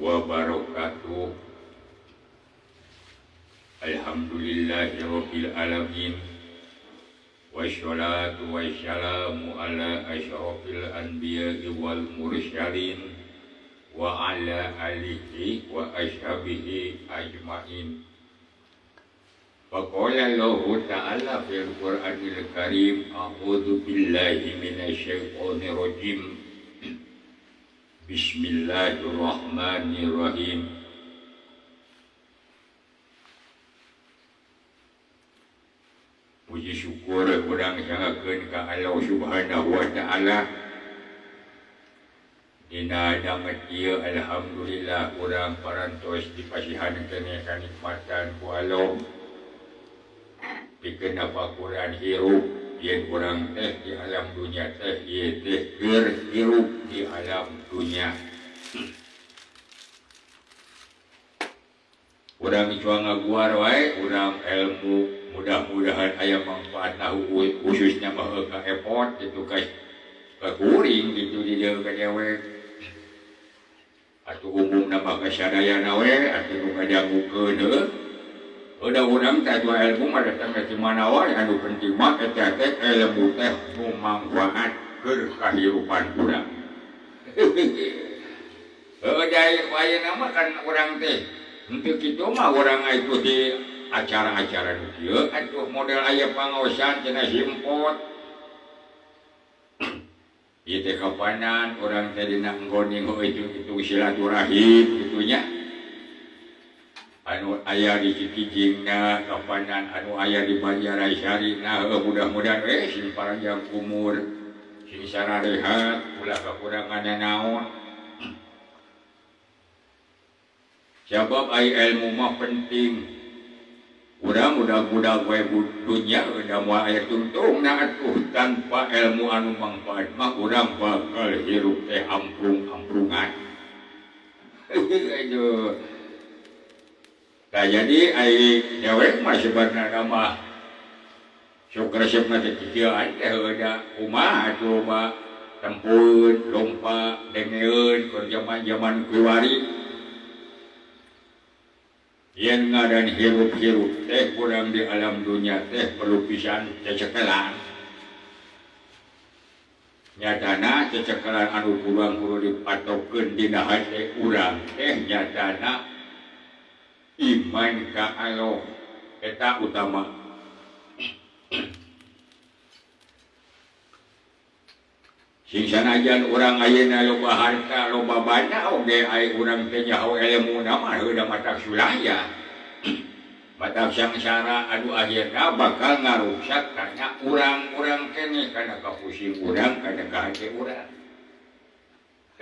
Wabarakatuh. Alhamdulillahirabbil alamin. Wassalatu wassalamu ala asyrafil anbiya'i wal mursalin wa ala alihi wa ashabihi ajmain. Faqala Allahu ta'ala fil Qur'anil Karim, a'udzu billahi minasyaitonir rajim. Bismillahirrahmanirrahim. Puji syukur urang sangakeun ka Allah Subhanahu wa taala. Dina danget ieu alhamdulillah urang parantos dipasihan keneh kanikmatan ku Allah. Pikeun napakuran hirup yen urang teh di alam dunya teh ieu teh keur hirup di alam dunya. Urang cuang ngaguar wae urang ilmu mudah-mudahan aya manfaat tahu khususnya mah ka effort kitu ka kuring kitu di dieu ka dewek. Atuh umumna mah ka sadayana we atuh nu ngadangukeun heuh. Udah urang teh dua ilmu mah datang ti mana wae anu penting mah eta teh ilmu teh nu mangfaat keur kahirupan urang. Heuh ayeuna mah kan urang teh henteu kitu mah urang itu di acara-acara nu kieu atuh model aya pangaosan cenah simpot. Ieu teh kapanan urang teh dina enggoning hitung-hitung silaturahim kitu nya. Anu aya di Cikijingna kapanan anu aya di Banjarasarina mudah-mudahan we sing panjang umur sing sararehat ulah kakurangan naon. Sabab ai ilmu mah penting. Urang mudah-mudahan we dunya udah moal aya tungtungna atuh tanpa ilmu anu mangfaat mah urang bakal hirup teh amprung-amprungan. Aduh. Nah, jadi ai dewek mah sebenarna mah sok resepna teh kikieuan teh heuda kumaha atuh mah tempeun lompa dengeun keur zaman-zaman kiwari. Yen ngaran hirup-hirup teh urang di alam dunya teh perlu pisan cecekelan. Nyatana cecekelan anu kurang kudu dipatokeun dina hate urang teh nyatana iman ka Allah eta utama. Sing sanajan urang ayeuna loba harta loba banda oge ai urang teh nyaho elmuna mah heuda matak sulaya. Matak sangsara anu akhirna bakal ngaruksak kana urang-urang keneh kana kapusing urang kana kahate urang.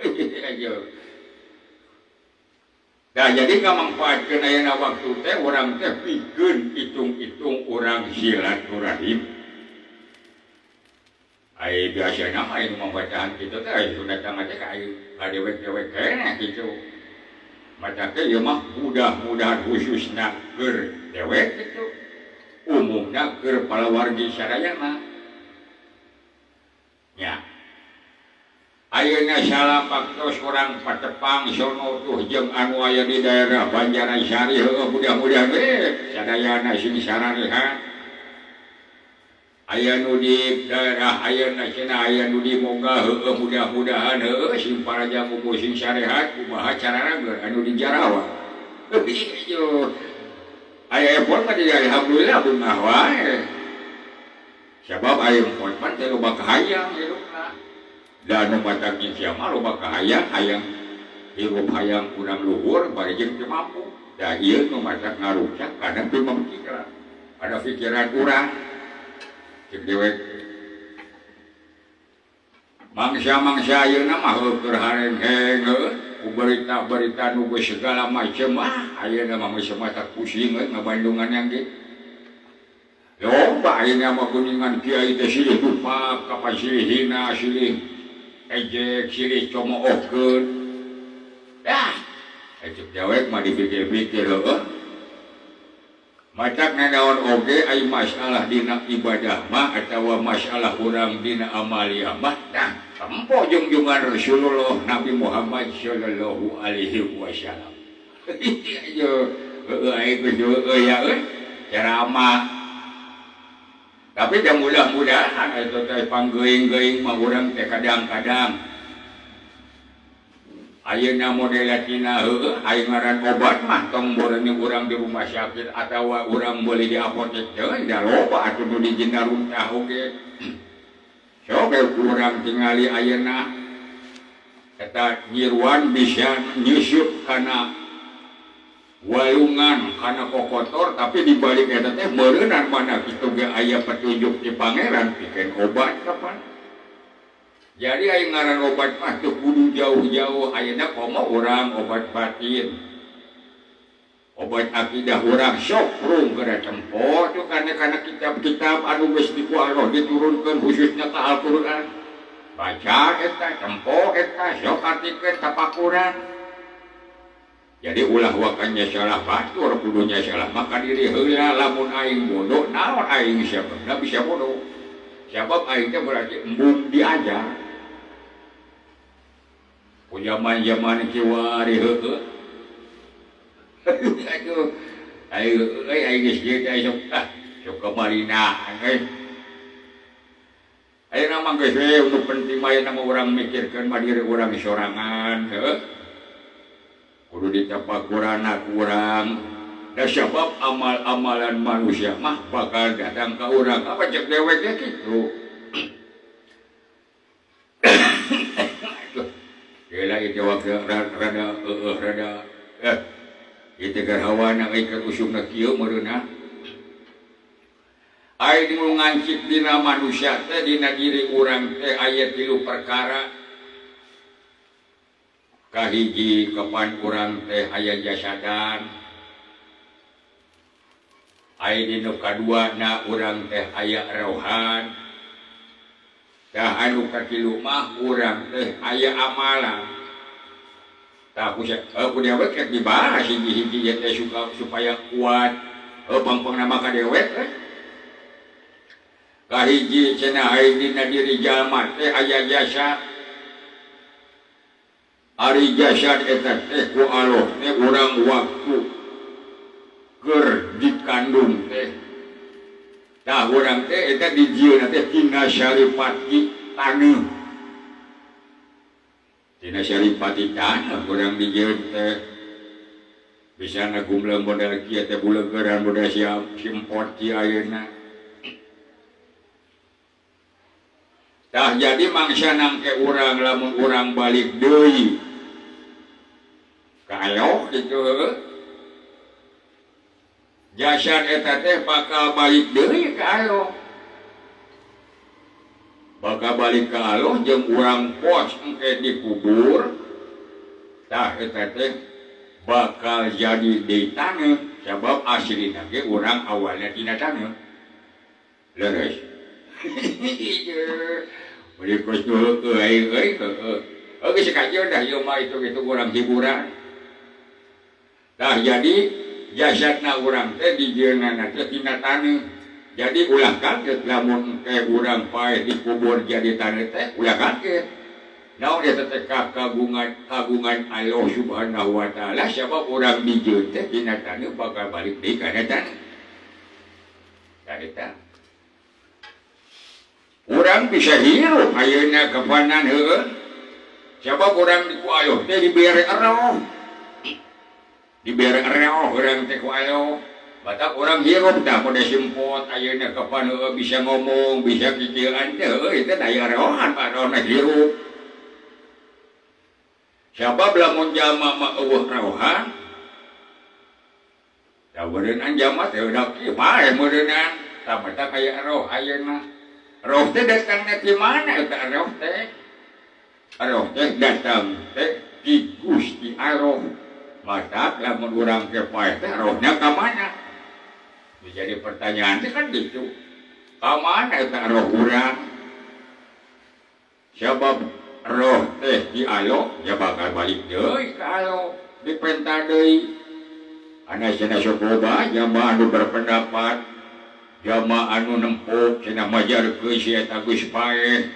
Ayo. Nah, jadi ngamangfaatkeun ayeuna waktu teh urang teh pikeun hitung-hitung urang silaturahim. Ai biasana mah anu mambacahan kitu teh ai sunat mah teh ka ai dewek-dewek keneh kitu. Maca teh ieu mah mudah-mudahan khususna keur dewek kitu. Umumna keur palawargi sadayana. Nya. Ayeuna salam baktos urang patepang sono tuh jeung anu aya di daerah Banjarasari heueuh mudah-mudahan we sadayana sing sararehat. Aya nu di daerah ayeuna cenah aya nu di Moga heueuh mudah-mudahan heueuh sing paraja kubu sing sarehat kumaha carana anu di Jarawa. Aya epon mah di alhamdulillah bungah wae. Sabab aya epon mah teh loba kahayang hirupna. Dan nu matak sia mah loba kahayang hayang hirup hayang urang luhur bari jeung teu mampu. Da ieu nu matak ngaruksak kana pemikiran. Ada pikiran urang cek dewek. Mangsa-mangsa ayeuna mah heuh keur hareng-heng heuh ku berita-berita nu geus segala macem ah ayeuna mah geus matak pusing heuh ngabandungan yang ge. Loba ayeuna mah kuningan kiai teh silih dupak kapan silih hina silih ejek silih comoohkeun. Dah, cek dewek mah dipikir-pikir heuh. Matak nanaon oge ai masalah dina ibadah mah atawa masalah urang dina amaliah mah tah Tempo jungjungan Rasulullah Nabi Muhammad sallallahu alaihi wasallam. Ayo heueuh aing geus heueuh ya euy ceramah. Tapi da mudah-mudahan eta teh panggeuing-geuing mah urang teh kadang-kadang ayeuna model tina heueuh aya ngaran obat mah tong boreun urang di rumah sakit atawa urang meuli di apotek teh da loba atuh nu dijina runtah oge. Sok urang tingali ayeuna eta nyiruan bisa nyusup kana walungan kana kokotor tapi dibalik eta teh meureunan mana kitu ge aya petunjuk di pangeran pikeun obat kapan. Jadi aya ngaran obat mah teu kudu jauh-jauh ayeuna komo urang obat batin. Obat akidah urang sok rung gara tempo tuh kana kitab-kitab anu geus di ku Allah diturunkeun khususnya ka Al-Qur'an. Baca eta tempo eta sok artikeun tapakuran. Jadi ulah wakannya salah batur kudunya salah maka diri heula lamun aing bodoh naon aing sababna bisa bodoh. Sabab aing teh berarti embung diajar. Ku zaman-zaman kiwari heueuh. Aduh, aing euy aing geus kieu teh sok ah sok kamarina euy. Ayeuna mah geus we nu penting mah ayeuna mah urang mikirkeun mah diri urang sorangan heueuh. Kudu ditapakurana kurang. Da sabab amal-amalan manusia mah bakal datang ka urang. Apa cek dewek ge kitu. Aduh. Geula ieu waktu rada heueuh rada ieu teh hawana euy keur usumna kieu meureunna. Aing nu ngancik dina manusia teh dina diri urang teh aya tilu perkara. Kahiji kapan urang teh aya jasadan. Aya dinu kadua na urang teh aya rohan. Tah anu katilu mah urang teh aya amalan. Tah ku dewek rek dibahas hiji-hiji ieu teh supaya kuat. Pangpangna mah ka dewek eh. Kahiji cenah aya dina diri jalma teh aya jasad. Ari jasad eta teh ku Allah teh urang waktu keur dikandung teh. Tah urang teh eta dijieunna teh tina saripati taneuh. Tina saripati taneuh urang dijieun teh. Bisa ngagumleung model kieu teh buleugeuran model siap simpot kieu ayeuna. Tah jadi mangsa nangke urang lamun urang balik deui ka Allah kitu heueuh. Jasad eta teh bakal balik deui ka Allah. Bakal balik ka Allah jeung urang pos engke dikubur. Tah eta teh bakal jadi deui taneuh sabab aslina ge urang awalna tina taneuh. Leres. Beli kos dulu euy euy heueuh. Oke sakajeun dah ieu mah itu kitu urang hiburan. Tah jadi jasadna urang teh dijieunana teh tina taneuh. Jadi ulah kaget lamun teh urang paeh dikubur jadi taneuh teh ulah kaget. Naon eta teh kagungan Allah Subhanahu wa taala sabab urang dijieun teh tina taneuh bakal balik deui kana taneuh. Tah eta. Urang bisa hirup ayeuna kapanan heueuh. Sabab urang di ku Allah teh dibere eroh. Dibere eroh urang teh ku Allah. Batak urang hirup tah mode simpot ayeuna kapan heueuh bisa ngomong, bisa kikieuan teh heueuh eta daya erohan padahal hirup. Sabab lamun jalma mah eueuh rohan. Da meureunnan jalma teh udah kieu bae meureunnan. Tah batak aya eroh ayeuna. Roh teh datangna ti mana eta roh teh? Roh teh datang teh ti Gusti Allah. Maka lamun urang teh paeh teh rohna ka mana? Jadi pertanyaan teh kan gitu. Ka mana eta roh urang? Sabab roh teh di Allah ya bakal balik deui ka Allah, dipenta deui. Ana cenah sok loba jamaah anu berpendapat jamaah anu nempok cenah majarkeun si eta geus paeh.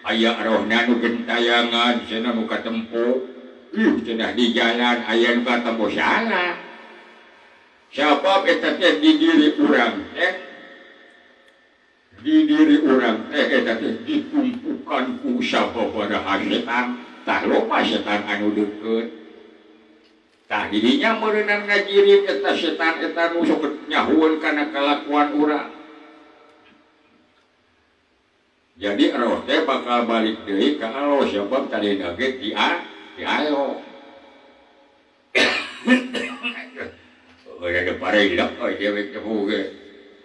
Aya rohna nu gentayangan cenah nu katempo. Ih cenah di jalan aya nu katempo salah. Sabab eta teh di diri urang teh. Di diri urang teh eta teh ditumpukan ku sababaraha setan. Tah loba setan anu deukeut. Tah didinya meureunang ngajirim eta setan eta nu sok nyahueun kana kalakuan urang. Jadi roh teh bakal balik deui ka Allah sebab tadina ge ti Allah. Euy ada parelak euy dewek teh ge.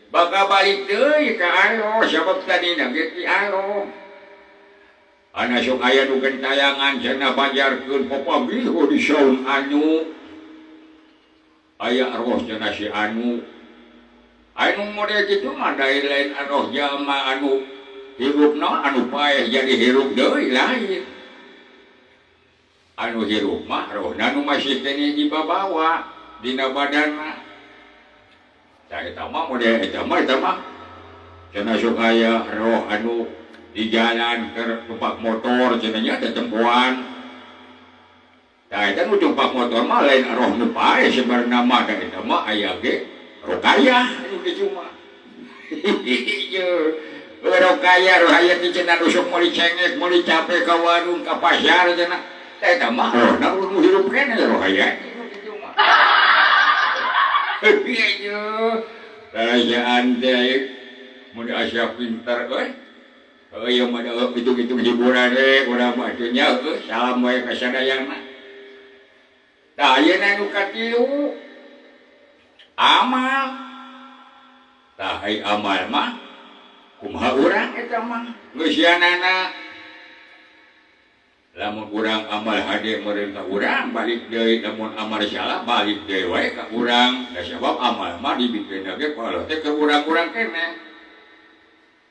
Bakal balik deui ka Allah sebab tadina ge ti Allah. Ana sok aya nu gentayangan cenah bajarkeun popagih di saung anu. Aya roh cenah si anu. Anu model kitu mah lain roh jalma anu hirup naon anu paeh jadi hirup deui lain. Anu hirup mah rohna nu masih keneh dibabawa dina badanna. Tah eta mah model eta mah cenah sok aya roh anu di jalan keur numpak motor cenah nya teh tempoan. Tah eta nu numpak motor mah lain roh nu paeh sebenarna mah da eta mah aya ge rokayah anu kitu mah. Rokaya rohaya ti cenah nu sok meuli cengek meuli capek ka warung ka pasar cenah. Tah eta mah rohna nu hirup keneh rohaya anu kitu mah. Ieu rajaan teh mun asa pinter euy. Heuh ieu mah hitung-hitung hiburan we urang mah atuh nya heuh salam wae ka sadayana. Tah ayeuna nu katilu amal. Tah ai amal mah kumaha urang eta mah ngeusianana. Lamun urang amal hade meureun ka urang balik deui, lamun amal salah balik deui wae ka urang. Da sabab amal mah dibikeun ge ku Allah teh keur urang-urang keneh.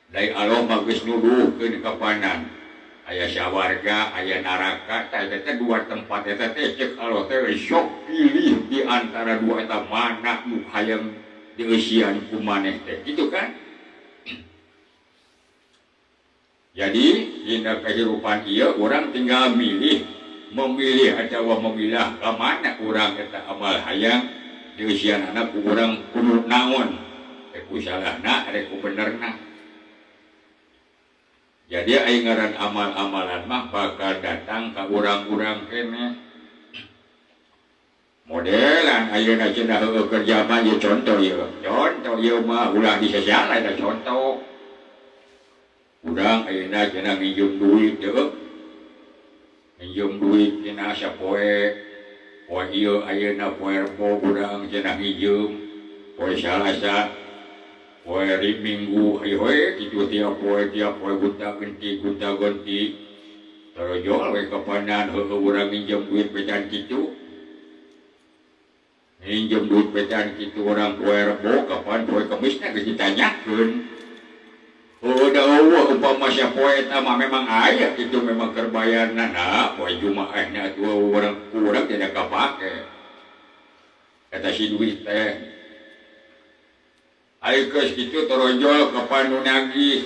Dari Allah mah geus nuduhkeun ka panan. Aya sawarga, aya neraka, tah eta teh dua tempat eta teh cek Allah teh sok pilih di antara dua eta mana nu hayang dieusian ku maneh teh. Gitu kan? Jadi dina kehidupan ieu urang tinggal milih, memilih atawa memilah ka mana urang eta amal hayang dieusianana ku urang kudu naon, rek ku salahna, rek ku benerna. Jadi ai ngaran amal-amalan mah bakal datang ka urang-urang keneh. Modelan ayeuna cenah heueuh kerja mah ieu contoh ieu. Contoh ieu mah ulah disesala eta contoh. Urang ayeuna cenah nginjem duit heueuh. Nginjem duit cenah sapoe. Poe ieu ayeuna poe Rebo urang cenah nginjem. Poe Salasa, poe Minggu ayo we kitu tiap poe gonta-ganti tarojol we kapanan heueuh urang nginjem duit pecan kitu. Nginjem duit pecan kitu urang poe Rebo kapan poe Kemisna geus ditanyakeun. Oh da eueuh umpama sapoe eta mah memang aya kitu memang keur bayarna nah poe Jumaahna atuh urang kurang tidak kapake. Eta si duit teh. Ai geus kitu torojol kapan nu nagih.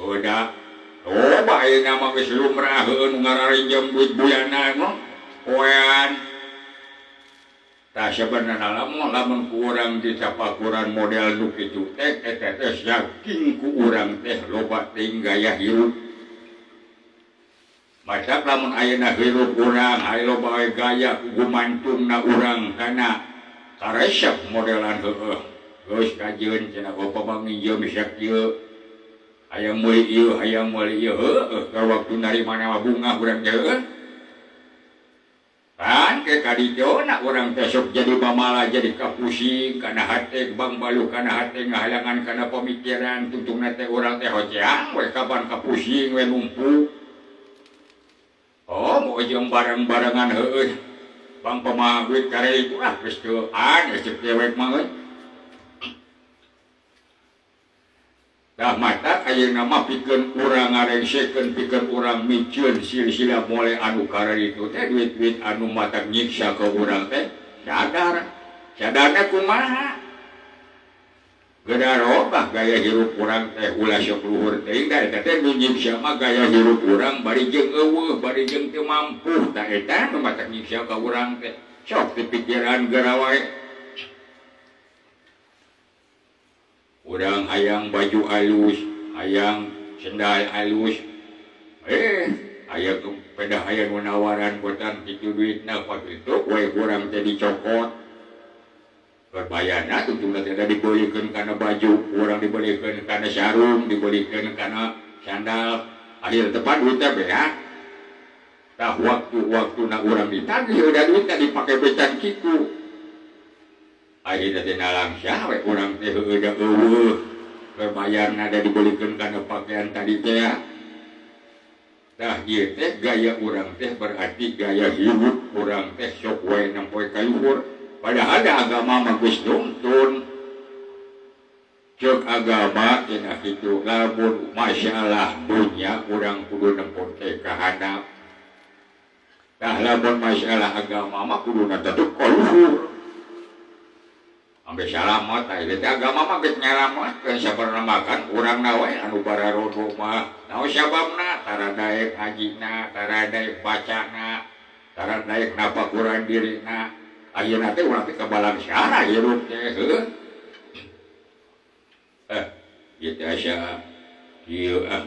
Udah. Loba ayeuna mah geus lumrah heueuh nu ngararinjem duit bulanan mah poean. Tah sabenerna lamun ku urang dicapakuran model nu kitu teh eta teh saking ku urang teh loba teuing gaya hirup. Masak lamun ayeuna hirup urang hayu loba we gaya gumantungna urang kana karesep modelan heueuh. Geus kajeun cenah bapa mah nginjem sakieu. Hayang meuli ieu, hayang meuli ieu heueuh ka waktu narima bunga urang teh heueuh. Kan ke kadituna urang teh sok jadi mamala jadi kapusing kana hate bang baluh kana hate ngahalangan kana pamikiran tungtungna teh urang teh hoceang we kapan kapusing we numpuk. Oh mau jeung bareng-barengan heueuh. Bang pamaha duit kare itu ah geus teu aneh cek dewek mah euy. Tah mata ayeuna mah pikeun urang ngarengsekeun pikeun urang miceun silsilah mole anu kararitu teh duit-duit anu matak nyiksa ka urang teh sadar. Sadarna kumaha? Geura robah gaya hirup urang teh ulah sok luhur teuing da eta teh nu nyiksa mah gaya hirup urang bari jeung eueuh bari jeung teu mampu tah eta nu matak nyiksa ka urang teh. Sok dipikiran geura wae. Urang hayang baju alus, hayang sendal alus. Aya pedah aya nu nawaran botan kitu duitna kitu we urang teh dicokot. Berbayana tungtungna teh dibelikeun kana baju, urang dibelikeun kana sarung, dibelikeun kana sandal. Akhir tepat duit teh beak. Tah waktu-waktuna urang ditagih udah duit teh dipake becan kitu. Akhirna teh nalangsa we urang teh heueuh da eueuh. Berbayarna da dibelikeun kana pakaian tadi teh. Tah ieu teh gaya urang teh berarti gaya hirup urang teh sok wae nempoe ka luhur. Padahal da agama mah geus nungtun. Ceuk agama cenah kitu lamun masalah dunya urang kudu nempo teh ka handap. Tah lamun masalah agama mah kuduna tetep ka luhur. Ambe salamat tah ieu teh agama mah geus nyalamatkeun sabarna makan urangna we anu bararodo mah. Naon sababna tara daek hajina, tara daek bacana, tara daek napakuran dirina. Ayeuna teh urang teh kabalang syara hirup teh heuh. Ieu teh asa kieu ah.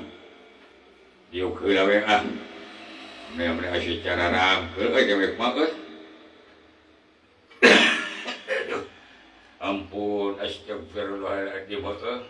Diuk heula we ah. Mene-mene asa cara rangkeul euy dewek mah euy. Ampun astagfirullahaladzim euy.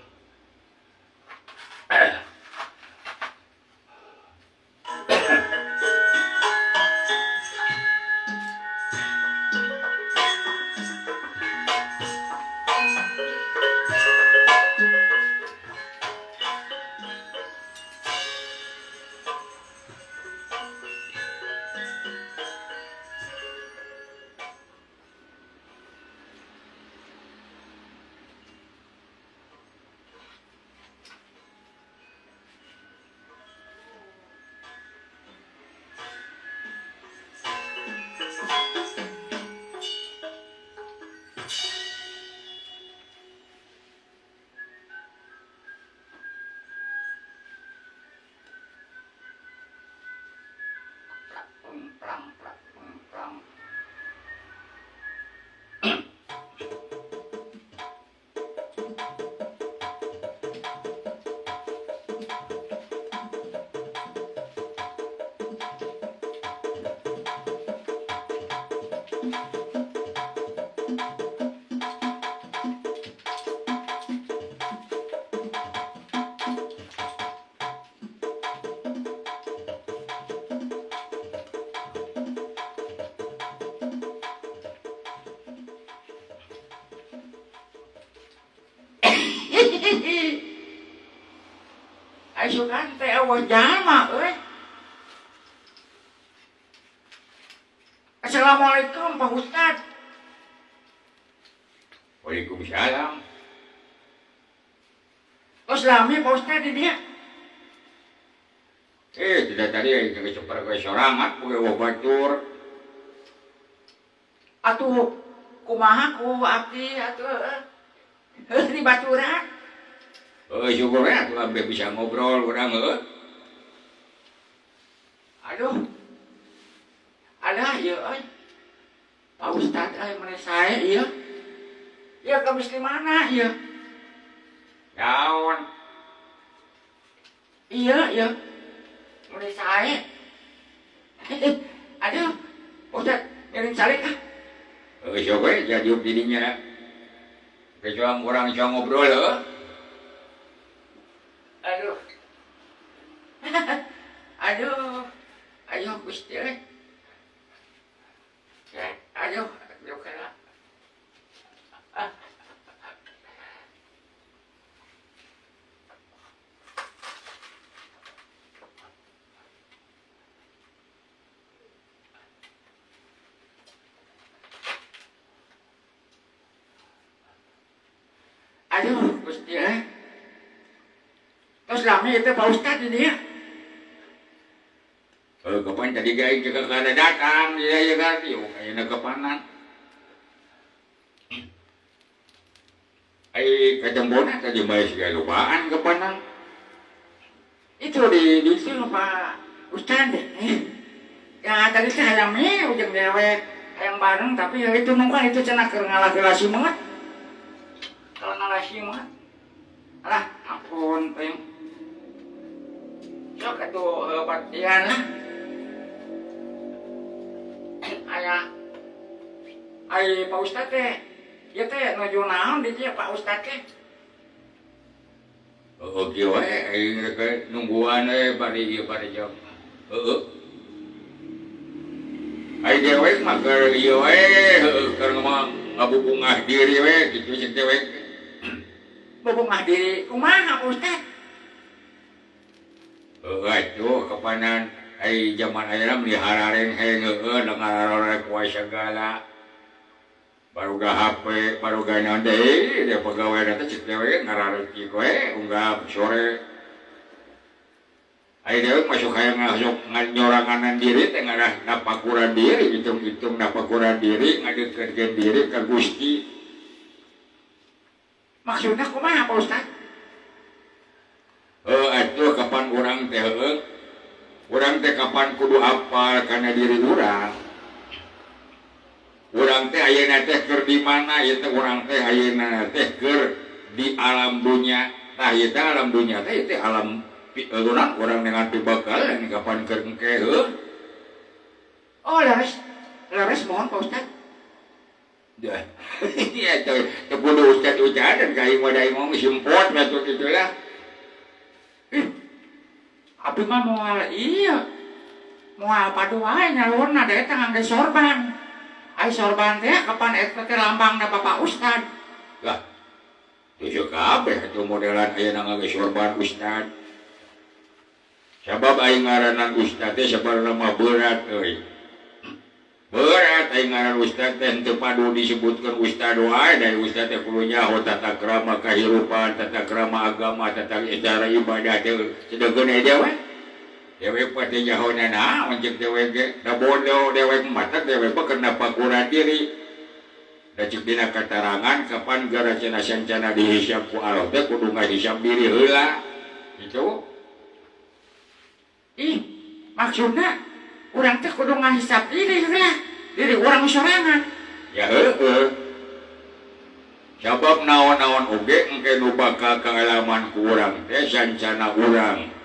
Asukan teh eueuh jalma euy. Assalamualaikum Pak Ustad. Waalaikumsalam. Tos lami Pak Ustad di dia. Tidak tadi geus cepar ge sorangan boga batur. Atuh kumaha ku abdi atuh heuh di baturan. Syukur ya, atuh abdi bisa ngobrol urang heuh. Aduh. Alah ieu euy. Pak Ustad euy meni sae ieu. Ieu kemis di mana ieu? Naon? Ieu ieu. Meni sae. Aduh, Pak Ustad ngiring calik ah. Heuh sok we jadi didinya. Kecuali urang bisa ngobrol heuh. Aduh. Aduh. Ayo Gusti euy. Aduh, aduh kena. Aduh, Gusti euy. Terus lami itu Pak Ustad ini ya. Kapan tadi gaing ke kada datang ya ya kan yo kayana kapanan. Ai kajembona tadi bae siga lobaan kepanang. Itu di situ Pak Ustad. Ya tadi teh hayang milu jeung dewek, hayang bareng tapi ya itu nungguan itu cenah keur ngalah-geula simeut. Kalau ngalah simeut. Alah, ampun teh. Sok atuh batian lah. Aya ai Pak Ustad teh. Ieu teh nuju naon di dieu Pak Ustad teh? Heeh kieu we aing rek nungguan we bari ieu bari jam. Heeh. Ai dewek mah keur ieu we heueuh keur ngabubungah diri we kitu cek dewek. Bubungah diri kumaha Pak Ustad? Heueuh atuh kapanan ai jaman ayeuna mah diharareng-heng heueuh ngararorek wae sagala. Baruga HP, baruga naon deui, dia pegawai teh cek dewek ngarareki we unggah sore. Ai dewek masuk hayang ngasuk nyoranganan diri teh ngarah napakuran diri, hitung-hitung napakuran diri, ngadeuketkeun diri ka Gusti. Maksudna kumaha Pak Ustad? Heuh atuh kapan urang teh heueuh? Urang teh kapan kudu apal kana diri urang? Urang teh ayeuna teh keur di mana ieu teh urang teh ayeuna teh keur di alam dunya. Tah ieu teh alam dunya teh ieu teh alam urang urang dengan pibakalan kapan keur engke heuh. Oh leres, leres mohon Pak Ustad. Dah. Iya teh teu kudu ustad ucadan ka aing mah da aing mah simpot atuh kitu lah. Ih. Abi mah moal ieu. Moal padu wae nyalurna da eta ngangge sorban. Ai sorban teh kapan eta teh lambangna Bapak Ustad. Lah. Tujuh kabeh atuh modelan ayeuna ngangge sorban Ustad. Sabab aing ngaranna Ustad teh sabarna mah berat euy. Berat aing ngaran Ustad teh henteu padu disebutkeun Ustad wae da Ustad teh kudu nyaho tata krama kahirupan, tata krama agama, tata cara ibadah teh sedegeun dewe. Dewek mah teh nyaho naon ceuk dewek ge da bodoh dewek mah teh dewek mah keur napakuran diri. Da ceuk dina katarangan kapan gara cenah sancana dihisab ku Allah teh kudu ngahisab diri heula. Gitu. Ih, maksudna urang teh kudu ngahisab diri heula, diri urang sorangan. Ya heueuh. Sabab naon-naon oge engke nu bakal kaalaman ku urang teh sancana urang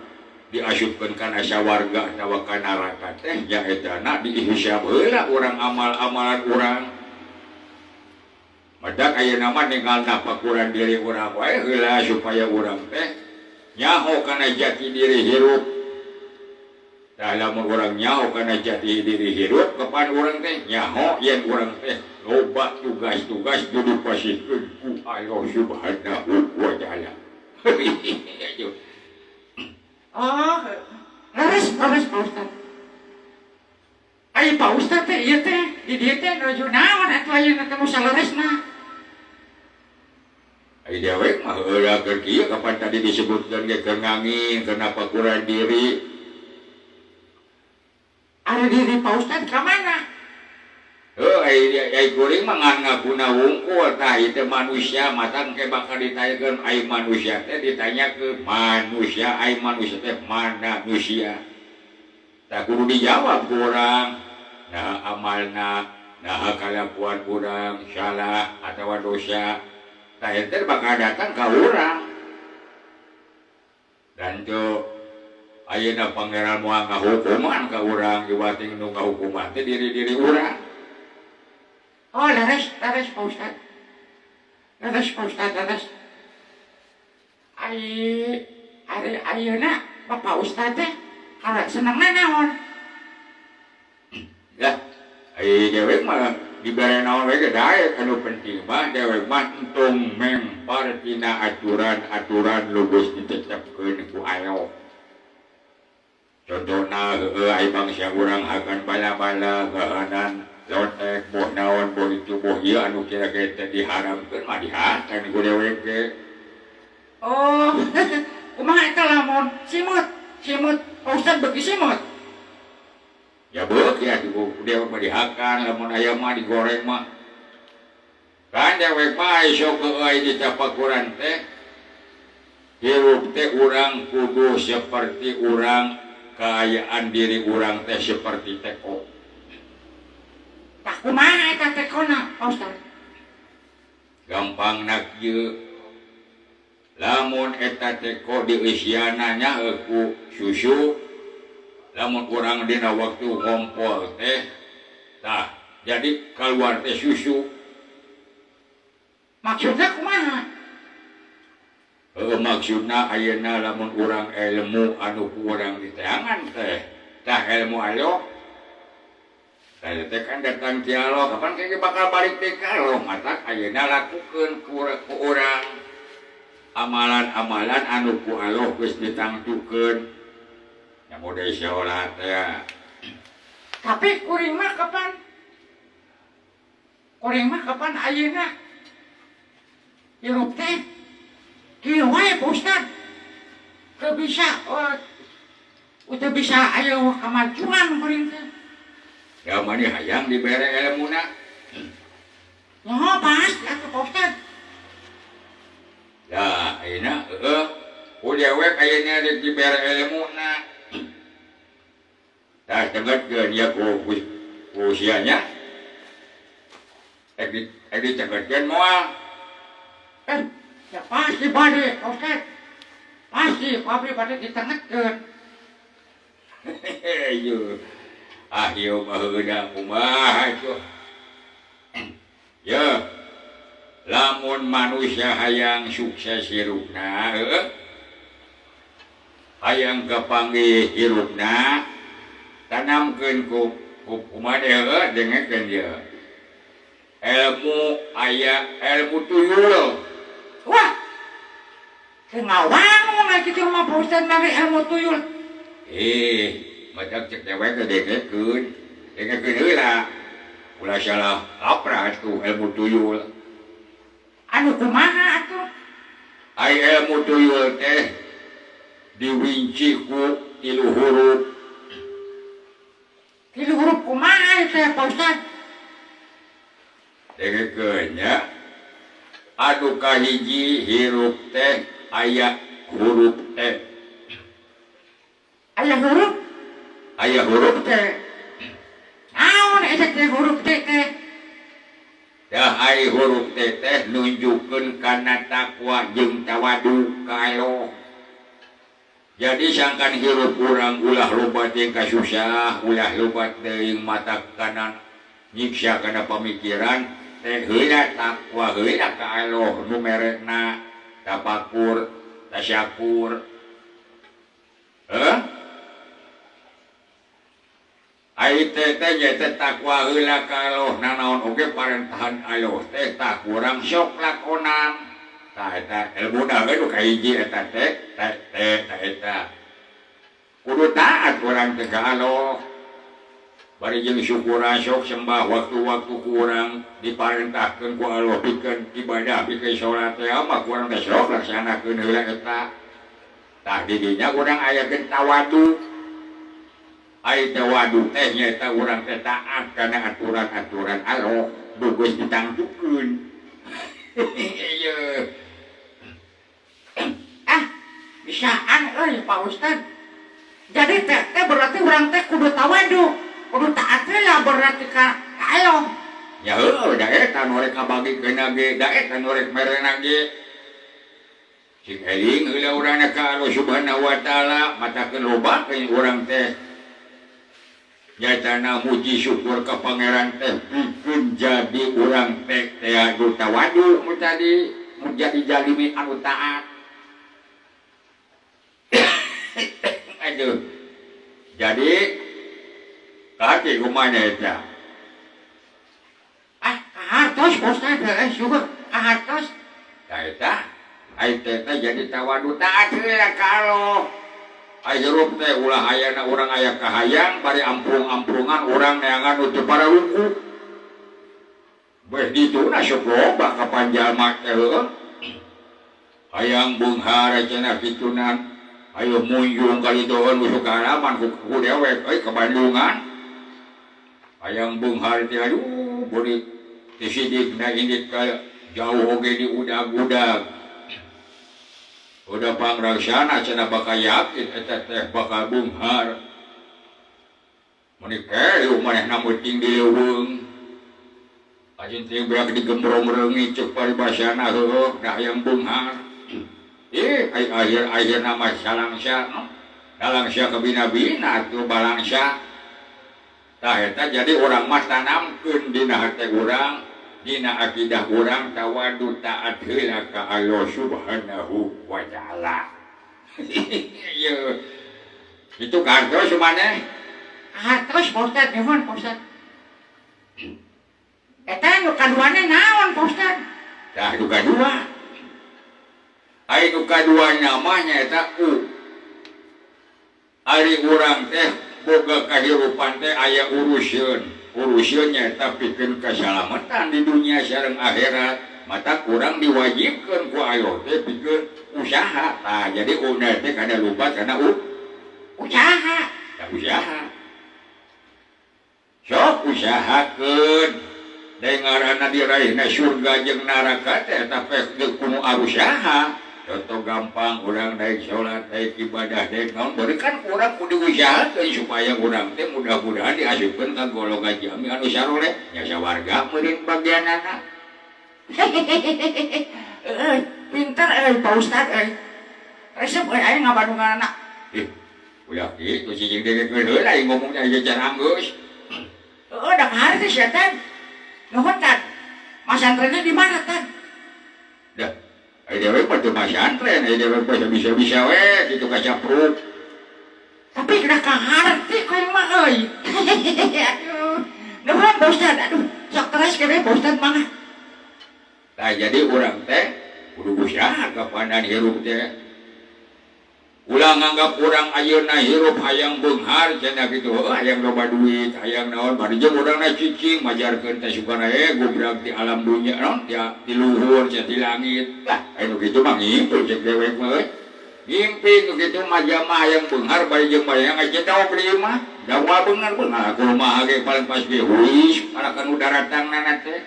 diasupkeun kana sawarga atawa ka neraka teh nyaetana dihisab heula urang amal-amalan urang. Madak ayeuna mah ninggal napakuran diri urang wae heula supaya urang teh nyaho kana jati diri hirup. Tah lamun urang nyaho kana jati diri hirup kapan urang teh nyaho yen urang teh loba tugas-tugas nu dipasihkeun ku Allah Subhanahu wa taala. Oh, leres, leres Pak Ustad. Ai Pak Ustad teh ieu teh di dieu teh nuju naon atuh ayeuna teh nu saleresna? Ai dewek mah heula keur kieu kapan tadi disebutkeun ge keur ngangin, keur napakuran diri. Ari diri Pak Ustad ka mana? Heuh, ai kuring mah ngan ngakuna wungkul tah ieu teh manusia mata engke bakal ditanyakeun ai manusia teh ditanyakeun manusia ai manusia teh manusia. Tah kudu dijawab ku urang. Nah amalna, nah kalakuan urang salah atawa dosa. Tah eta bakal datang ka urang. Dan teu ayeuna pangeran moal ngahukuman ka urang iwating nu ngahukuman teh diri-diri urang. Oh, leres, leres Pak Ustad. Leres Pak Ustad, leres. Ai, ari ayeuna Bapak Ustad teh kalau senengna naon? Lah, ai dewek mah dibere naon we ge daek anu penting mah dewek mah entong mempar tina aturan-aturan nu geus ditetepkeun ku Allah. Contohna heueuh ai bangsa urang hakan bala-bala gahanan lotek boh naon boh itu boh ieu anu kira-kira teh diharamkeun mah dihakan ku dewek ge. Oh, kumaha eta lamun simut, simut Pak Ustad beuki simut. Ya beuki atuh ku dewek mah dihakan lamun aya mah digoreng mah. Kan dewek mah sok euy di tapakuran teh hirup teh urang kudu seperti urang kaayaan diri urang teh seperti teko. Tah kumaha eta tekona, Pak Ustad? Gampang nak ieu. Lamun eta teko dieusiana nya ku susu, lamun urang dina waktu ngompol teh tah jadi kaluar teh susu. Maksudna kumaha? Maksudna ayeuna lamun urang ilmu anu ku urang diteangan teh tah ilmu alo tah teh kan datang ti Allah kapan ke bakal balik teh ka Allah matak ayeuna lakukeun ku urang amalan-amalan anu ku Allah geus ditangtukeun nya mode salat teh. Tapi kuring mah kapan? Kuring mah kapan ayeuna hirup teh kieu wae Pak Ustad. Teu bisa teu bisa aya kamajuan kuring teh. Ya mani hayang dibere ilmuna. Nyaho pasti atuh Pak Ustad. Ya ayeuna heueuh ku dewek ayeuna rek dibere ilmuna. Tah tegetkeun ya ku usianya. Rek dicegetkeun moal. Ya pasti bade, Pak Ustad. Pasti pabrik bade ditengetkeun. Hehehe. Ah ieu mah heueuh kumaha atuh. Ya. Lamun manusia hayang sukses hirupna, heueuh. Hayang kapanggih hirupna, tanamkeun ku kumaha heueuh dengekeun ieu. Ilmu aya ilmu tuyul. Wah, teu ngawangun we kitu mah Pak Ustad mere ilmu tuyul. Matak cek dewek teh dengekeun. Dengekeun heula. Ulah salah kaprah atuh ilmu tuyul. Anu kumaha atuh? Ai ilmu tuyul teh diwinci ku 3 huruf. 3 huruf kumaha teh Pak Ustad? Dengekeun nya. Anu kahiji hirup teh aya huruf T. Aya huruf? Aya huruf T. Naon eta teh huruf T teh? Dah ai huruf T teh nunjukkeun kana takwa jeung tawadu ka Allah. Jadi sangkan hirup urang ulah loba teuing kasusah, ulah loba teuing mata kanan nyiksa kana pamikiran teh heula takwa heula ka Allah nu merekna tapakur, tasyakur. Heuh? Ai teh teh nya teh takwa heula ka Allah nanaon oge parentahan Allah teh tah kurang sok lakonan. Tah eta ilmuna we nu kahiji eta teh teh teh eta. Kudu taat urang teh ka Allah. Bari jeung syukuran sok sembah waktu-waktu kurang diparentahkeun ku Allah pikeun ibadah pikeun salat teh mah kurang teh sok laksanakeun heula eta. Tah di dinya urang ayakeun tawadu. Ai tawadu teh nyaeta urang teh taat kana aturan-aturan Allah nu geus ditangtukeun. Ieu. Ah, bisaan euy Pak Ustad. Jadi teh teh berarti urang teh kudu tawadu. Kudu taat heula berarti ka Allah. Ya heueuh da eta nu rek kabagikeun ge, da eta nu rek merena ge. Sing eling heula urangna ka Allah Subhanahu wa taala, matakeun loba ke urang teh. Nyatana muji syukur ka pangeran teh pikeun jadi urang teh teh anu tawadu nu tadi nu jadi jalimi anu taat. Aduh. Jadi kaki kumanya eta. Ah, kahartos Ustaz, syukur kahartos. Tah eta, ai teh teh jadi tawadu taat heula ka Allah. Ai hirup teh ulah hayana urang aya kahayang bari ampung-ampungan urang neangan nu teu pararuku. Beh dituna sok loba ka panjalma teh heueuh. Hayang beunghar cenah kitunan. Ayo munjung kali doon nu sukaraman ku dewek euy ka Bandungan. Hayang beunghar teh aduh beurit Sidik na indit ka jauh oge di udag-udag. Udah pangraksana cenah bakal yakin eta teh bakal beunghar. Meuni keuh manehna meuting di leuweung. Ajin teh beak digembrong reungit ceuk paribasana heueuh da hayang beunghar. Ih, ai akhir-akhirna mah salangsa no? Salangsa kabina-bina atuh balangsa. Tah eta jadi urang mah tanamkeun dina hate urang, dina akidah urang tawadu taat heula ka Allah Subhanahu wa taala. Ieu. Itu kartos maneh? Hartos Pak Ustad, nuhun Pak Ustad. Eta nu kaduana naon Pak Ustad? Tah nu kadua. Ai nu kadua mah nyaeta u. Ari urang teh boga kahirupan teh aya uruseun. Uruseun nyaeta pikeun kasalamatan di dunia sareng akhirat. Mata kurang diwajibkeun ku Allah teh pikeun usaha. Tah jadi una teh kada lupa kana usaha. Tah usaha. Sok usahakeun. Dengarana diraihna surga jeung neraka teh eta pek kudu usaha. Contoh gampang urang naik salat, naik ibadah, naik naon, bari kan urang kudu usahakeun supaya urang teh mudah-mudahan diasupkeun ka golongan jami anu saroleh nya sawarga meureun bagianana. Euy, pinter euy Pak Ustad euy. Resep euy aing ngabandunganana. Ih, ulah kitu cicing dengekeun heula aing ngomong teh aya cara geus. Heeh, da kaharti sia teh. Nuhun Tad. Masantrenna di mana Tad? Dah. Ai dewe mah teu masantren, ai dewe mah bisa-bisa we kitu kacapruk. Tapi kena kaharti ku aing mah euy. Aduh. Nuhun Pak Ustad, aduh. Sok teras kene Pak Ustad mangga. Tah jadi urang teh kudu usaha kapanan hirup teh. Ulah nganggap urang ayeuna hirup hayang beunghar cenah kitu, heuh hayang loba duit, hayang naon, bari jeung urangna cicing majarkeun teh sugana gubrak di alam dunya naon di luhur cenah di langit. Lah anu kitu mah ngimpi cek dewek mah euy. Ngimpi nu kitu mah jamaah hayang beunghar bari jeung bayang ngacedok di imah. Da moal beunghar-beunghar kumaha ge paling pas ge huis parakan nu daratangna teh.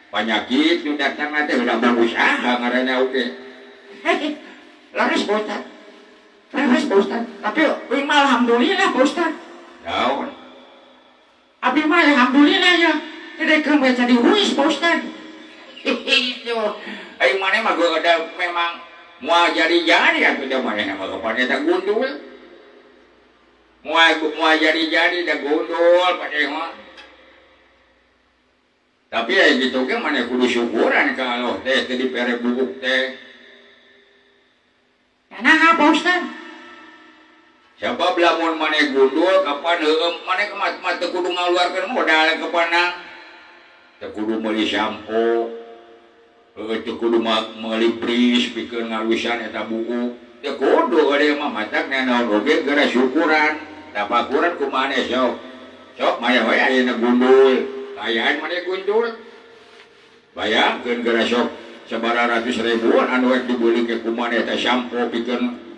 Panyakit nu datangna teh udah usaha ngaranna oge. Laris Pak Ustad. Laris Pak Ustad. Tapi uing mah alhamdulillah Pak Ustad. Naon? Abi mah alhamdulillah ya. Gedekeun bae jadi huis Pak Ustad. Itu. Ai maneh mah gua ada memang moal jadi-jadi atuh da maneh mah kapan eta gundul. Moal jadi-jadi da gundul padeh mah. Tapi ya gitu ge maneh kudu syukuran ka Allah teh teu dipere buuk teh. Naha Pak Ustad? Sabab lamun maneh gundul kapan heueuh maneh mah teu kudu ngaluarkeun modal kapan teu kudu meuli sampo, heueuh teu kudu meuli pris pikeun ngalusan eta buuk. Teu kudu eueuh mah matak naon oge geura syukuran. Tapakuran ku maneh sok. Sok maya we ayeuna gundul. Kayaan maneh gundul. Bayangkeun geura sok sabaraha ratus ribuan anu rek dibeli ke ku maneh eta sampo pikeun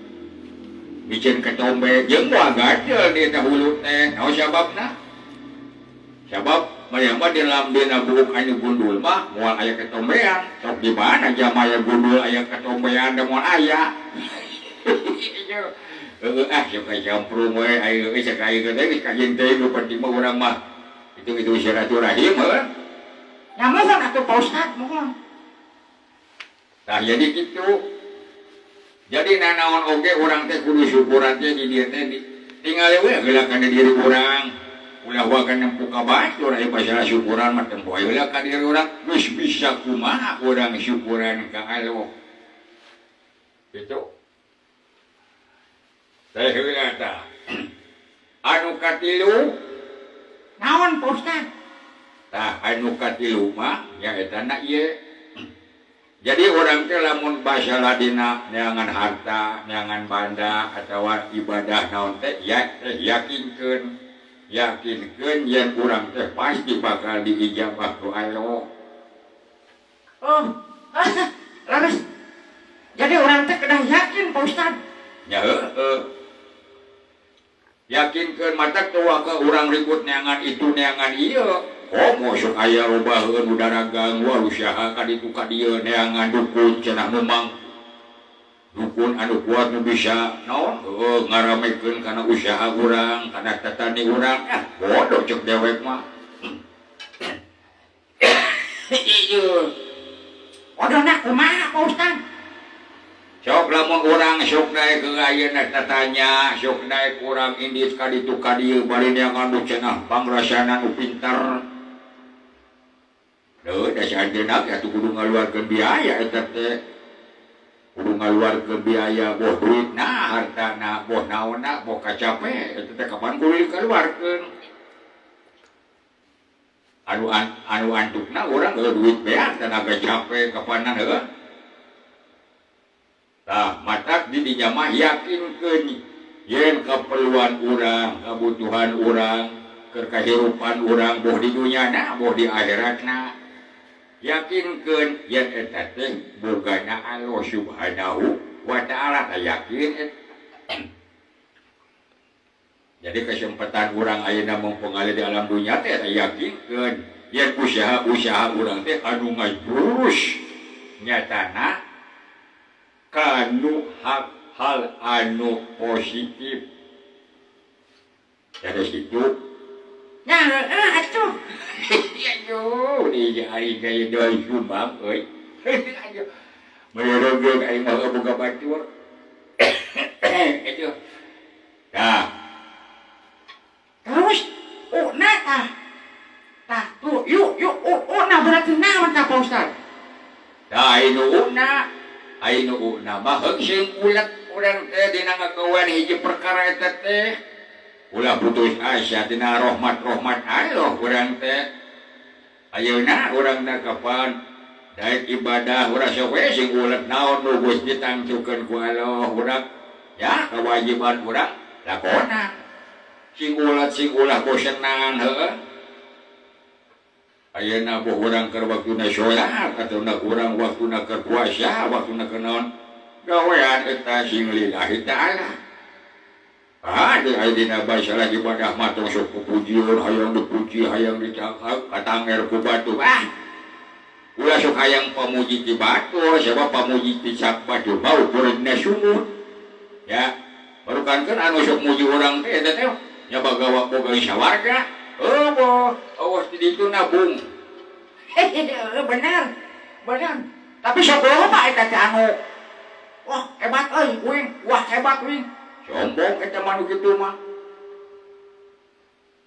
bikin ketombe jeung moal gatel di eta hulu teh. Naon sababna? Sabab maneh mah di dalam dina buuk anu gundul mah moal aya ketombean. Sok di mana jamaah aya gundul aya ketombean da moal aya. Heueuh ah sok camprung we aya geus sakali teh geus kajeun teh nu penting mah urang mah itu silaturahim heuh. Ya mohon atuh Pak Ustad, mohon. Tah jadi kitu. Jadi nanaon oge urang teh kudu syukuran teh di dieu teh tingali we heula kana diri urang. Ulah wae nempo ka batur aya masalah syukuran mah tempo heula ka diri urang geus bisa kumaha urang syukuran ka Allah. Kitu. Teh heula tah. Anu katilu naon Pak Ustad? Tah anu katilu mah nyaeta na ieu. Jadi orang teh lamun basalah dina neangan harta, neangan banda atawa ibadah naon teh ya teh yakinkeun. Yakinkeun yen urang teh pasti bakal diijabah ku Allah. Oh, laris. Jadi orang teh kedah yakin Pak Ustad. Ya heueuh. Yakinkeun mata tua ke urang ribut neangan itu neangan ieu. Komo sok aya lobaheun nu daragang wah usaha ka ditu ka dieu neangan dukun cenah nu mang dukun anu kuat nu bisa naon heuh ngaramekeun kana usaha urang kana tatani urang ah bodoh cek dewek mah. Iya. Bodona kumaha Pak Ustad? Sok lamun urang sok naik ke ayeuna tatanya sok naik urang indit ka ditu ka dieu bari neangan nu cenah pangrasana nu pinter. Heuh da saanjeunna ge atuh kudu ngaluarkeun biaya eta teh. Kudu ngaluarkeun biaya boh duitna, hartana, boh naonna, boh kacape eta teh kapan kudu dikaluarkeun. Anu antukna urang heuh duit beak tenaga capek kapanan heuh. Tah matak di dinya mah yakinkeun yen keperluan urang, kebutuhan urang, keur kahirupan urang boh di dunyana boh di akhiratna. Yakinkeun yen eta teh bogana Allah Subhanahu wa ta'ala tah yakin eta. Jadi kesempatan urang ayeuna mempengaruhi di alam dunia teh yakinkeun yen usaha-usaha urang teh anu ngajurus nyatana kanu hak hal anu positif. Dari situ nya heueuh atuh. Aduh, di hari gaya doi sumbang euy. Aduh. Mereugeuh aing mah boga batur. Aduh. Tah. Terus una tah. Tah tuh yuk yuk una berarti naon tah Pak Ustad? Tah anu una, anu una mah heung sing ulet urang teh dina ngagawean hiji perkara eta teh. Ulah putus asa dina rahmat-rahmat Allah urang teh. Ayeuna urang teh kapan daek ibadah urang sok we sing ulet naon nu geus ditangtukeun ku Allah urang ya kewajiban urang lakonan. Sing ulet sing ulah bosenan heueuh. Ayeuna boh urang keur waktuna salat atauna urang waktuna keur puasa waktuna keur naon gawean eta sing lillahi ta'ala. Ah, di ayeuna basalah ibadah mah tong sok pujian hayang dipuji hayang dicakap katanger ku batu. Ah. Ulah sok hayang pamuji ti batur sebab pamuji ti sak batu mah ukuranna sumut. Ya, barukankeun anu sok muji urang teh eta teh nya bagawa boga sawarga. Heuh boh, awas di ditu nabung. Hehehe, bener. Bener. Tapi sok loba eta teh anu. Wah, hebat euy, uing. Wah, hebat uing. Sombong eta mah nu kitu mah.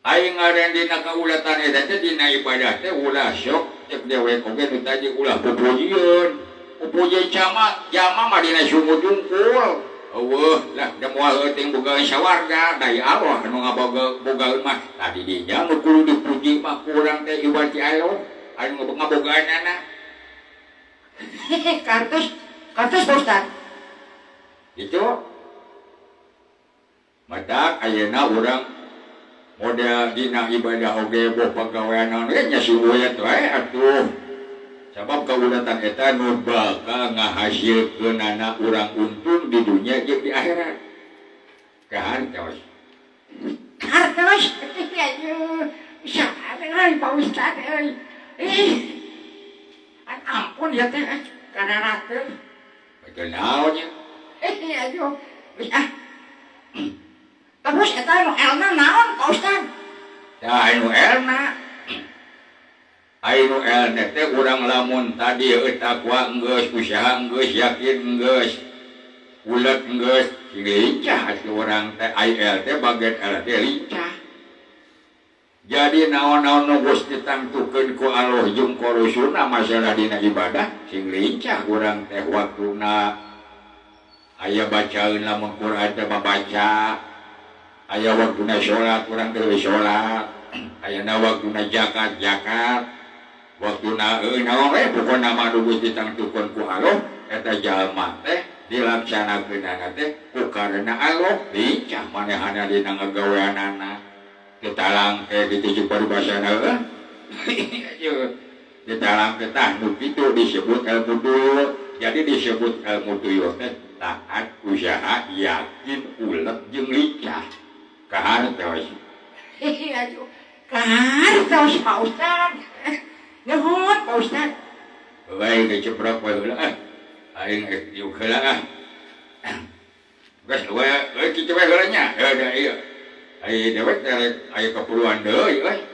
Aing ngaran dina kaulatan eta teh dina ibadah teh ulah sok cek dewek oge nu tadi ulah pupujieun. Pupujieun jama, jama mah dina sumut jungkul. Eueuh lah da moal leuting boga sawarga da Allah anu ngaboga bogaeun mah. Tadi dinya nu kudu dipuji mah ku urang teh iwati Allah anu ngabogaanana. Hehehe, kartus, kartus Pak Ustad. Itu matak ayeuna urang model dina ibadah oge boh pagawean naon ge nya siweuet wae atuh. Sabab kaulatan eta nu bakal ngahasilkeunana urang untung di dunya jeung di akhirat. Kahartos. Kartos. Aduh, sae euy Pak Ustad euy. Ih. Ampun ya teh kararakeun. Betul naon nya? Aduh, geus ah. Terus eta anu elna naon Pak Ustad? Tah anu elna. Anu elna teh urang lamun tadi takwa geus, usaha geus, yakin geus, ulet geus, lincah atuh urang teh ai el teh bagian el teh lincah. Jadi naon-naon nu geus ditangtukeun ku Allah jeung ku Rasulna masalah dina ibadah sing lincah urang teh waktuna. Aya bacaeun lamun Quran teh mabaca. Aya waktuna salat urang teh salat. Ayana waktuna zakat zakat. Waktuna naon we pokona mah nu geus ditangtukeun ku Allah eta jalma teh dilaksanakeunana teh ku karena Allah lincah manehana dina ngagaweanana. Ditalang ke gitu jeung paribasana heuh. Ditalang ke tah nu kitu disebut ilmu tuyul. Jadi disebut ilmu tuyul teh taat usaha yakin ulet jeung lincah. Kahartos. Hehe, aduh. Kartos Pak Ustad. Nuhun Pak Ustad. Baik diceprok we heula ah. Aing rek diuk heula ah. Geus we euy kitu we heula nya. Heuh da ieu. Ai dewek teh rek aya keperluan deui euy.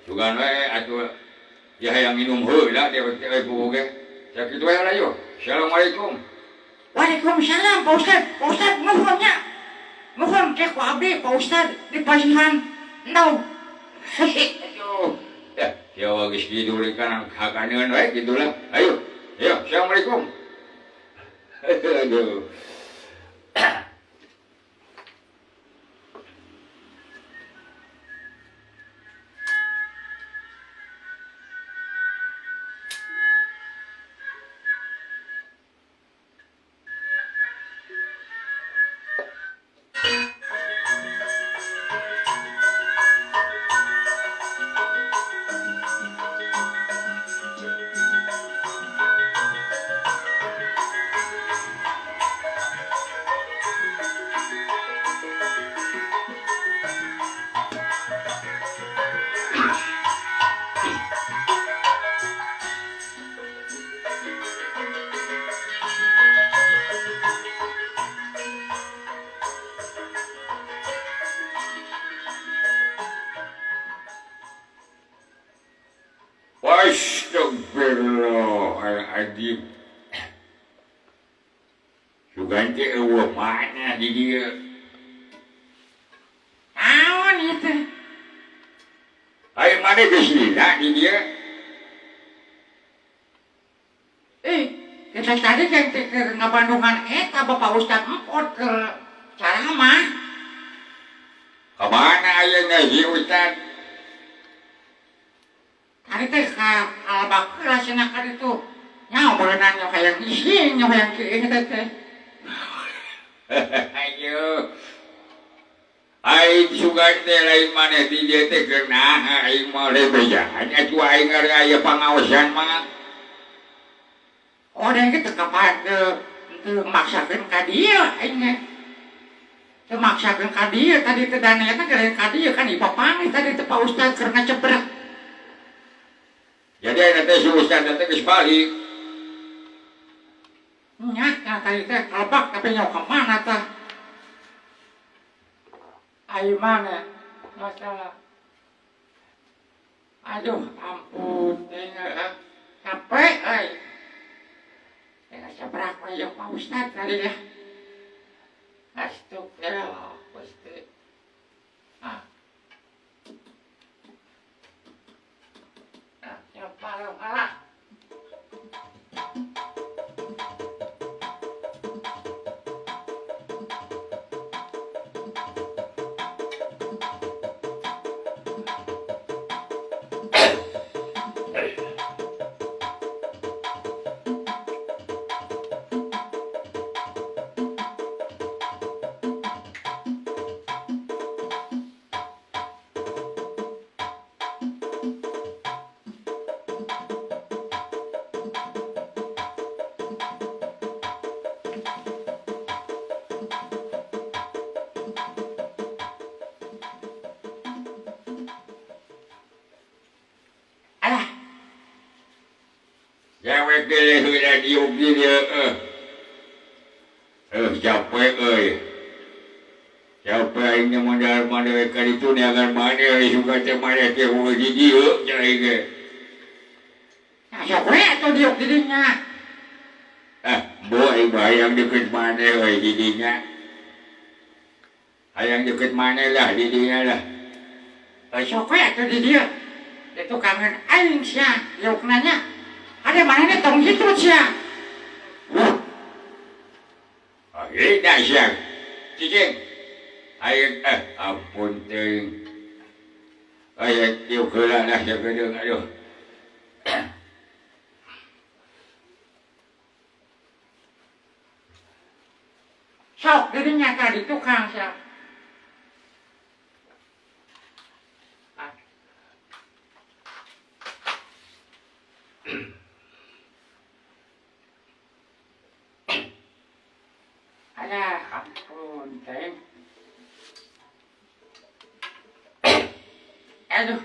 Sugan we atuh ya hayang minum heula dewek teh euy puguh ge. Sakitu we heula yeuh. Assalamualaikum. Waalaikumsalam Pak Ustad. Pak Ustad nuhun nya. Nuhun ke ku abdi Pak Ustad dipasihan endog. Aduh. Ya, ya geus kitu kana hakaneun we kitu lah. Ayo. Ayo, assalamualaikum. Aduh. Astagfirullahaladzim. Sugan teh eueuh mana di dieu? Naon ieu teh? Ai maneh geus lila di dieu? Kita tadi kan teh keur ngabandungan eta Bapak Ustad empot keur ceramah. Ka mana ayeuna si Ustad? Tadi teh ka kalbak heula cenah ka ditu. Nya beunang nya hayang ising nya hayang kieu teh teh. Ayo. Aing sugan teh lain maneh di dieu teh keur naha aing mah bejaan atuh aing aya pangaosan mah. Oh, dan kita kapan teu maksakeun ka dieu aing teh. Teu maksakeun ka dieu tadi teh dana eta geus ka dieu kan ipapanggih tadi teh Pak Ustad keur ngacebrek. Jadi ayeuna teh si Ustad teh geus balik. Nya tadi teh kalebak tapi nyawa ka mana tah? Ayo mana? Masalah. Aduh, ampun, teh capek euy. Teh sabrak we jeung Pak Ustad tadi ya. Astagfirullah, Gusti. Ah. Ah, siapa lah? Alah. Dewek geuleuh heula diuk di dieu euy. Capek euy. Capek aing nya modal maneh ka ditu neangan maneh euy sugan teh maneh teh heueuh di dieu cenah aing ge. Nah, sok we atuh diuk di dinya. Ah, boh aing mah hayang deukeut maneh euy di dinya. Hayang deukeut maneh lah di dinya lah. Sok we atuh di dieu. Itu kangen aing sia diukna nya. Ada manehna tong kitu sia. Akhirnya sia. Cicing. Aing ampun teuing. Aing diuk heula lah sakedeung aduh. Sok dirinya tadi tukang sia. Alah, ampun, teh. Aduh.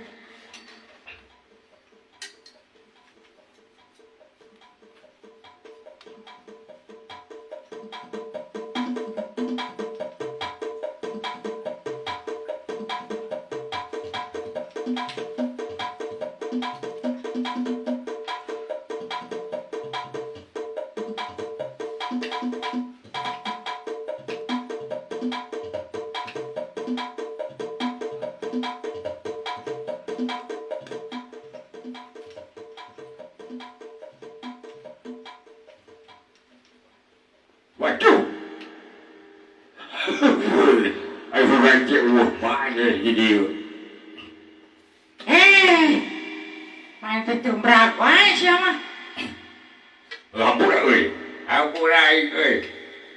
Waduh. Ayo ganti eueuh paeh di dieu. Eh. Main teh tumbrag wae sia mah. Hampura euy. Hampura aing euy.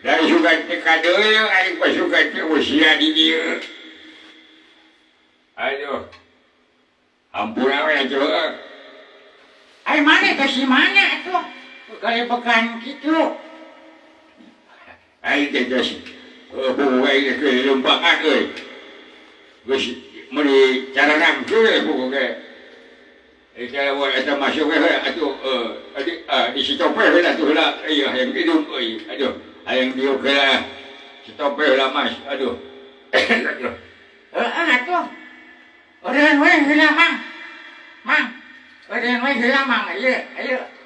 Dari sugan teh ka deui aing mah sugan teh usia di dieu. Aduh. Hampura we atuh. Ai mana teh si mana atuh? Galebekan kitu. Aing teh geus buku aing teh lempangan euy. Geus meuli caranang teh buku ge. Eta lamun eta masuk we atuh di sitope heula atuh heula ieu hayang hidup euy. Aduh, hayang diuk heula. Sitope heula Mas. Aduh. Aduh. Heeh atuh. Eureun we heula Mang. Mang. Eureun we heula Mang. Ieu, ayo.